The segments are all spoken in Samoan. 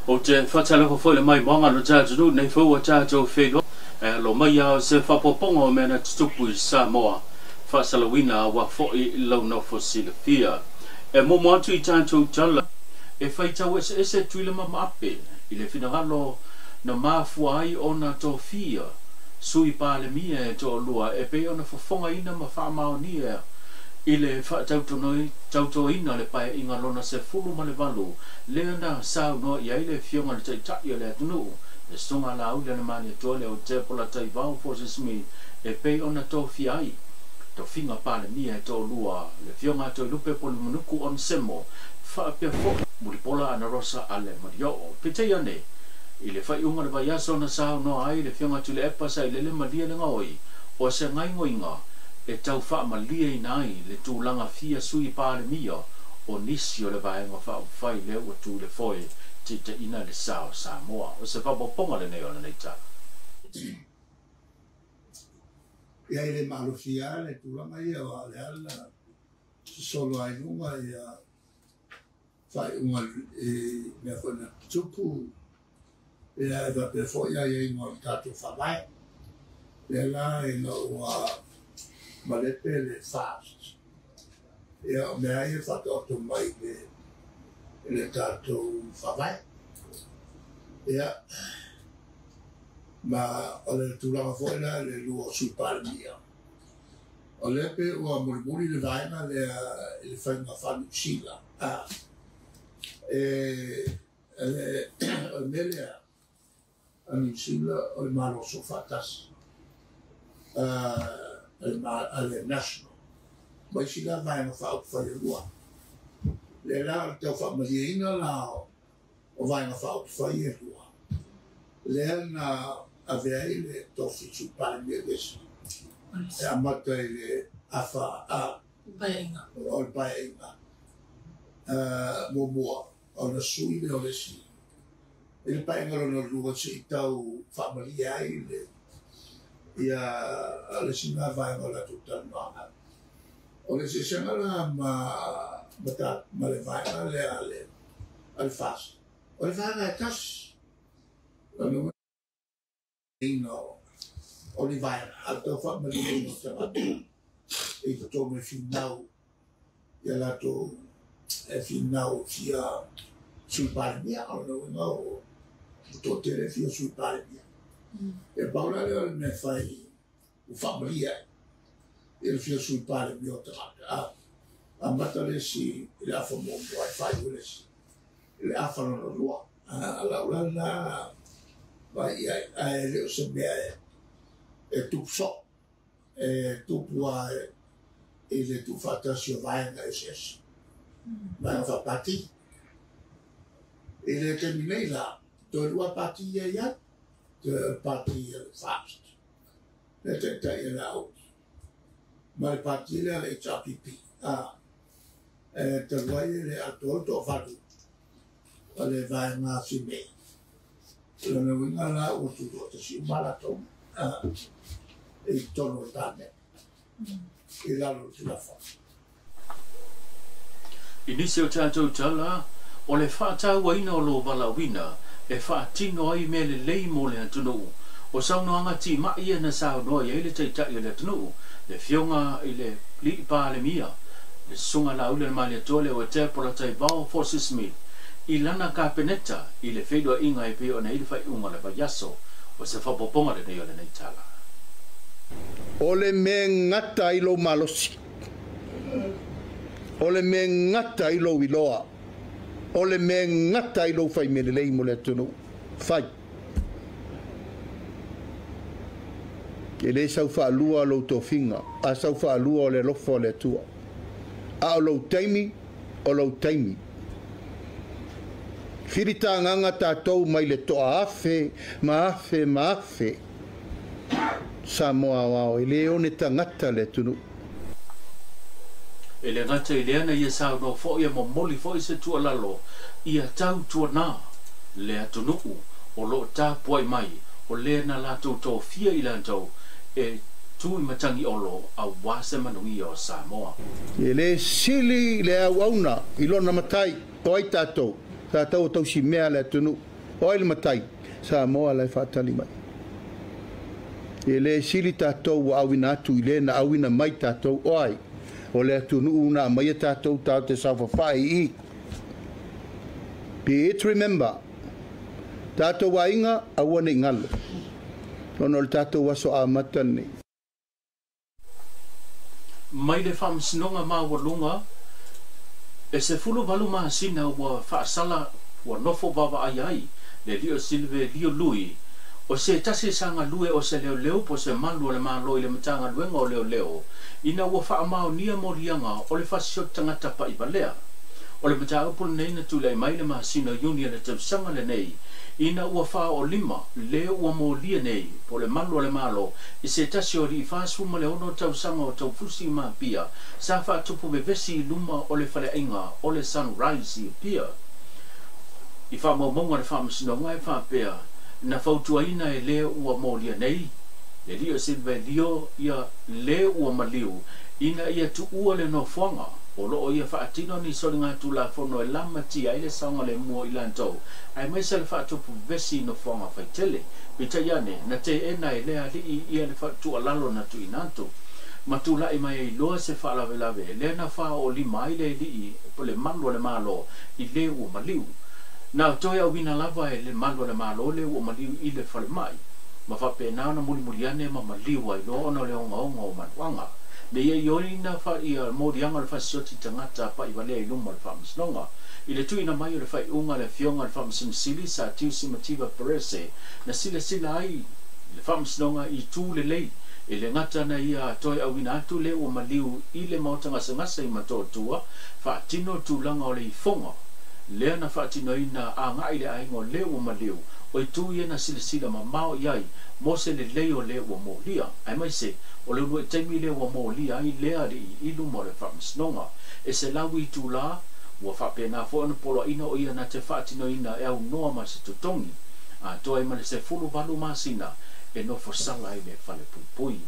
Ou te faatalofa foi le maimoaga lo tatou nei fou tatou feiloai e alo mai ao se faaopoopoga o mea na tutupu i Samoa faasalauina auā foi lau nofo silafia. E muamua atu i tatou tala e faitau eseese Tutuila ma Maape i le finagalo na mafua ai ona tofia sui Palemia e toalua e pei ona fofogaina ma faamaonia i le faatautoina le Paeaiga lona 18 lea na saunoa i ai le afioga i le Taitai o le atunuu, le Susuga Laauli Alemanitoa le Otepola Taivao Forces Smith e pei ona tofia ai tofiga Palemia e toalua, le afioga a Toelupe Polymanuku Onesemo faapea foi Mulipola Anarosa Ale Malioo. Peitai ane, i le faaiuga o le vaiaso na saunoa ai le afioga Tuilaepa Sailele Malielegaoi o se gaoioiga e tau faamalieina ai le tulaga fia sui Palemia o nisi o le Vaega Faaupufai lea ua tu i le foe taitaiina le sa o Samoa. O se faaopoopoga lenei o lenei tala. Ia i le malofia le tulaga ia o le ala sosolo ai luga ia faaiuga i mea foi na tupu ia e faapea foi aiaiga o le tatou faavae. Lea la ina ua malepe le FAST. Ia o mea ia faataoto mai i le tatou faavae. Ia ma o le tulaga foi la le lua o Sui Palemia. O lea pe ua mulimuli le vaega lea i le faiga faa-Niu Sila. O le mea lea a Niu Sila o le Malo Soofaatasi a le National. Ma isi la vaega faaupufai e lua. Lea la o le tau faamalieina la o vaega faaupufai e lua. Lea na ave ai le tofi Sui Palemia lesi. E amata i le afa a o le paeaiga muamua ona sui le o le isi. I le paeaiga lona lua se i tau faamalie ai le ia le isi na vaega o latou talanoaga. O le eseesega la ma le vaega lea a le FAST. O le vaega e tasi. O o le vaega a tau faamalieina o tagata i totonu e finau ia latou e finau fia Sui Palemia. O le uiga o toatele fia Sui Palemia. E pau la lea o le mea fai ua faamalie ai i le fia Sui Palemia o tagata. Amata le isi i le afa muamua e faaiu le isi i le afa lona lua. A lau la lena vai i ai, ae le o se mea e tupu soo, e tupu a i le tuufaatasi o vaega eseese, vaega faapati. I le taimi nei la, toe lua pati ia i ai, toe o le pati a le FAST, le taitai e le Auli, ma le pati lea le HRPP. E talu ai le atoa le toavalu o le vaega Fimei. Lona uiga la ua tutoatasi uma latou i totonu o le Palemene i lalo o le Tulafono. I nisi o tatou tala, o le faatauaina o lou valaauina e faatino ai mea lelei mo le atunuu. O saunoaga timai ia na saunoa i ai le Taitai o le atunuu, le afioga i le Alii Palemia, le Susuga Laauli Alemanitoa le Otepola Taivao Forces Smith, i lana Kapeneta i le feiloaiga e pei ona i le faaiuga o le vaiaso. O se faaopoopoga lenei o lenei tala. O le mea gata ai lou malosi, o le mea gata ai lou iloa, o le mea gata ai lou faimea lelei mo le atunuu. Fai. E le sau faalua lou tofiga, a sau faalua o le alofa o le Atua. A o lou taimi, o lou taimi. Filitagaga tatou mai le toa afe ma afe ma afe. Samoa aoao, e le one tagata le atunuu. E le gata i lea na ia saunoa foi e momoli foi se tuualalo ia tautuana le atunuu o loo tapuai mai o lea na latou tofia i latou e tu i matagi olo auā se manuia o Samoa. E le sili le auauna i lona matai o ai tatou, tatou o tausimea le atunuu. O ai le matai, Samoa la e faatali mai. E le sili tatou ua auina atu i le na auina mai tatou o ai. O le atunuu na mai tatou tatou te saofafai i. Be it remember, tatou aiga aua nei galo. Ona o le tatou aso amata nei. Mai le faamasinoga maualuga e 18 masina ua faasala ua nofo vaavaai ai le alii o Silvelio Lui o se tasi sa galue o se leoleo po o se malu o le Malo i le Matagaluega o Leoleo ina ua faamaonia moliaga o le fasioti tagata pa'ivalea. O le mataupu lenei na tulai mai le masina o Iuni o le tausaga lenei ina ua faaoolima le ua molia nei po o le malu o le Malo i se tasi o alii 46 tausaga o Taufusi ma Apia sa faatupu vevesi i luma o le faleaiga o le Sunrise i Apia. I faamaumauga a le Faamasinoga e faapea, na fautuaina e le ua molia nei le alii o Silvelio ia le ua maliu ina ia tuua le nofoaga o loo ia faatino ni soligatulafono e lamatia ai le saogalemu o i latou aemaise le faatupu vevesi i nofoaga faitele. Peitai ane, na teena e lea alii ia le tuualalo na tuuina atu ma tulai mai ai loa se faalavelave lea na faaoolima ai le alii po le malu o le Malo i le ua maliu. Na toe auina lava e le malu o le Malo le ua maliu i le falemai ma faapena ona mulimuli ane ma maliu ai loa ona o le ogaoga o manuaga. Ne i ioeina ia moliaga o le fasioti tagata pa'ivalea i luma o le Faamasinoga. I le tuuina mai o le faaiuga a le Afioga i le Faamasino Sili Sir Tiusi Mativa Perese na silasila ai le Faamasinoga i itu lelei e le gata na ia toe auina atu le ua maliu i le maota gasegase i Motootua faatino tulaga o le ifoga lea na faatinoina agai i le aiga o le ua maliu o itu ia na silasila mamao i ai mo se lelei o le ua molia aemaise o le uluai taimi lea ua molia ai lea alii i luma o le Faamasinoga e 100 itulā ua faapena foi ona poloaiina o ia na te faatinoina e aunoa ma se totogi atoa ai ma le 18 masina e nofo sala ai le falepuipui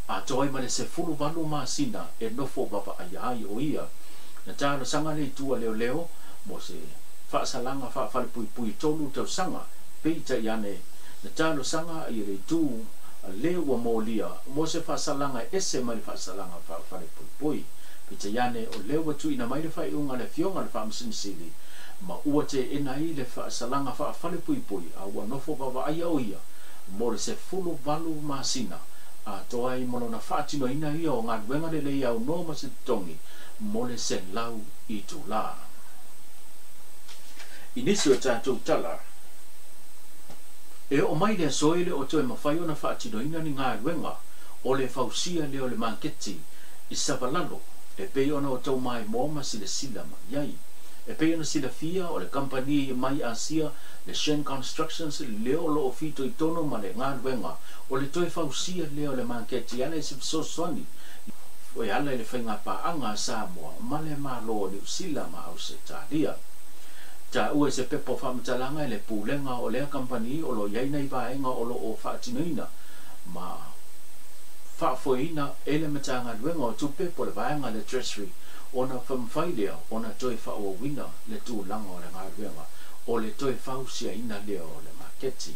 atoa ai ma le 18 masina e nofo vaavaaia ai o ia. Na talosaga le itu a leoleo mo se faasalaga faafalepuipui 3 tausaga, peitai ane na talosaga ia le itu a le ua molia mo se faasalaga e ese mai le faasalaga faafalepuipui. Peitai ane o lea ua tuuina mai le faaiuga a le Afioga i le Faamasino Sili ma ua teena ai le faasalaga faafalepuipui a ua nofo vaavaaia o ia mo le 18 masina atoa ai ma lona faatinoina ia o galuega lelei aunoa ma se totogi mo le 100 itulā. I nisi o tatou tala, e oo mai le aso e le o toe mafai ona faatinoina ni galuega o le fausia lea o le maketi i Savalalo e pei ona o tau maimoa ma silasila mai ai. E pei ona silafia o le kamupani mai Asia le Shen Constructions lea o loo fitoitonu ma le galuega o le toe fausia lea o le maketi e ala i se fesoasoani e ala i le faigapaaga a Samoa ma le Malo o Niu Sila ma Ausetalia. Taua i se pepa o faamatalaga e le Pulega o lea kamupani o lo o i ai nai vaega o lo o faatinoina ma faafoeina e le Matagaluega o Tupe po o le vaega a le Treasury ona mafai lea ona toe faaauauina le tulaga o le galuega o le toe fausiaina lea o le maketi.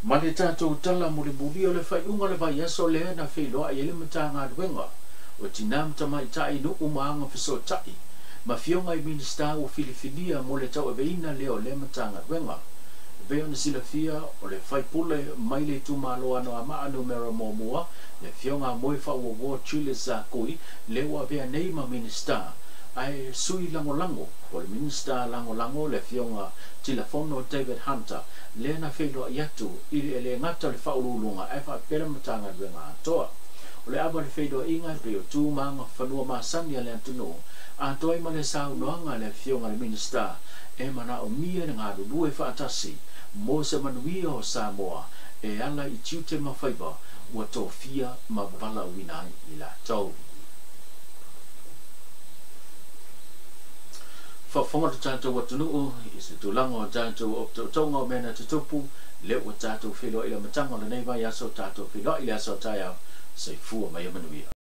Ma le tatou tala mulimuli o le faaiuga o le vaiaso lea na feiloai ai le Matagaluega o Tinā ma Tamaitai, Nuu ma Agafesootai ma afioga i Minisita ua filifilia mo le tauaveina lea o lea Matagaluega. E pei ona silafia o le faipule mai le itumalo Anoamaa Numera 1, le afioga a Moefaauouo Julius Zakui, lea ua avea nei ma Minisita ae sui lagolago po o le Minisita Lagolago le afioga Tilafono David Hunter, lea na feiloai atu i le e le gata o le Faauluuluga ae faapea le Matagaluega atoa. O le ava o le feiloaiga e pei o tu ma agafanua masani a le atunuu atoa ai ma le saunoaga a le afioga i le Minisita e manaomia le galulue faatasi mo se manuia o Samoa e ala i tiute ma faiva ua tofia ma valaauina ai i latou. Faafofoga lo tatou atunuu i se tulaga o tatou ototoga o mea na tutupu, lea ua tatou feiloai i le amataga o lenei vaiaso, tatou feiloai i le aso a taeao. Soifua ma ia manuia.